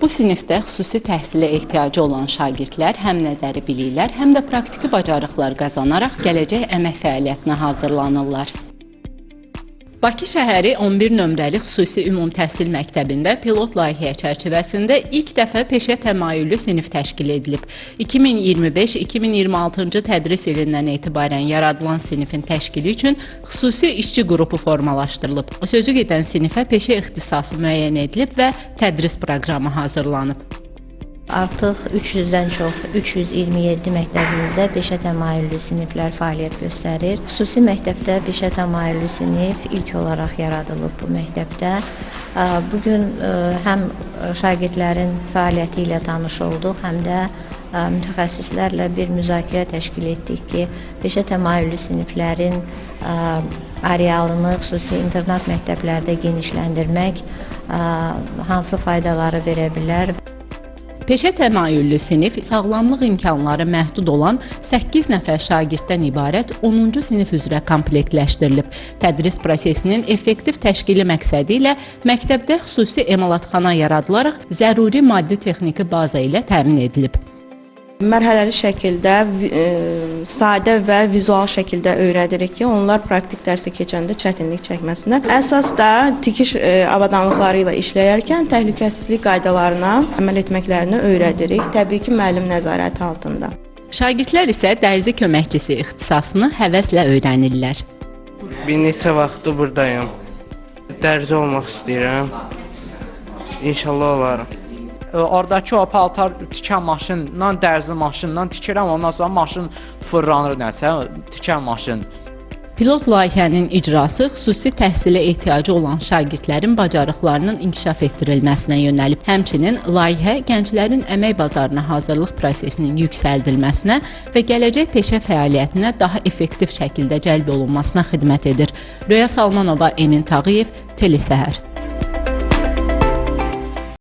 Bu sinifdə xüsusi təhsilə ehtiyacı olan şagirdlər həm nəzəri biliklər, həm də praktiki bacarıqlar qazanaraq gələcək əmək fəaliyyətinə hazırlanırlar. Bakı şəhəri 11 nömrəli xüsusi ümum təhsil məktəbində pilot layihə çərçivəsində ilk dəfə peşə təmayüllü sinif təşkil edilib. 2025-2026-cı tədris ilindən etibarən yaradılan sinifin təşkili üçün xüsusi işçi qrupu formalaşdırılıb. Sözü gedən sinifə peşə ixtisası müəyyən edilib və tədris proqramı hazırlanıb. Artıq 300-dən çox, 327 məktəbimizdə peşə təmayüllü siniflər fəaliyyət göstərir. Xüsusi məktəbdə peşə təmayüllü sinif ilk olaraq yaradılıb bu məktəbdə. Bu gün həm şagirdlərin fəaliyyəti ilə tanış olduq, həm də mütəxəssislərlə bir müzakirə təşkil etdik ki, peşə təmayüllü siniflərin arealını xüsusi internat məktəblərdə genişləndirmək hansı faydaları verə bilər. Peşə təmayüllü sinif sağlamlıq imkanları məhdud olan 8 nəfər şagirddən ibarət 10-cu sinif üzrə komplektləşdirilib. Tədris prosesinin effektiv təşkili məqsədi ilə məktəbdə xüsusi emalatxana yaradılaraq zəruri maddi-texniki baza ilə təmin edilib. Mərhələli şəkildə, sadə və vizual şəkildə öyrədirik ki, onlar praktik dərsə keçəndə çətinlik çəkməsinlər. Əsas da tikiş avadanlıqları ilə işləyərkən təhlükəsizlik qaydalarına əməl etməklərini öyrədirik. Təbii ki, müəllim nəzarəti altında. Şagirdlər isə dərzi köməkçisi ixtisasını həvəslə öyrənirlər. Bir neçə vaxtdır buradayım. Dərzi olmaq istəyirəm. İnşallah olaram. Oradakı o paltar tikən maşınla, dərzi maşınla tikirəm, ondan sonra maşın fırlanır nəsə, tikən maşın. Pilot layihənin icrası xüsusi təhsilə ehtiyacı olan şagirdlərin bacarıqlarının inkişaf etdirilməsinə yönəlib. Həmçinin layihə gənclərin əmək bazarına hazırlıq prosesinin yüksəldilməsinə və gələcək peşə fəaliyyətinə daha effektiv şəkildə cəlb olunmasına xidmət edir. Röya Salmanova, Emin Tağıyev, Telesəhər.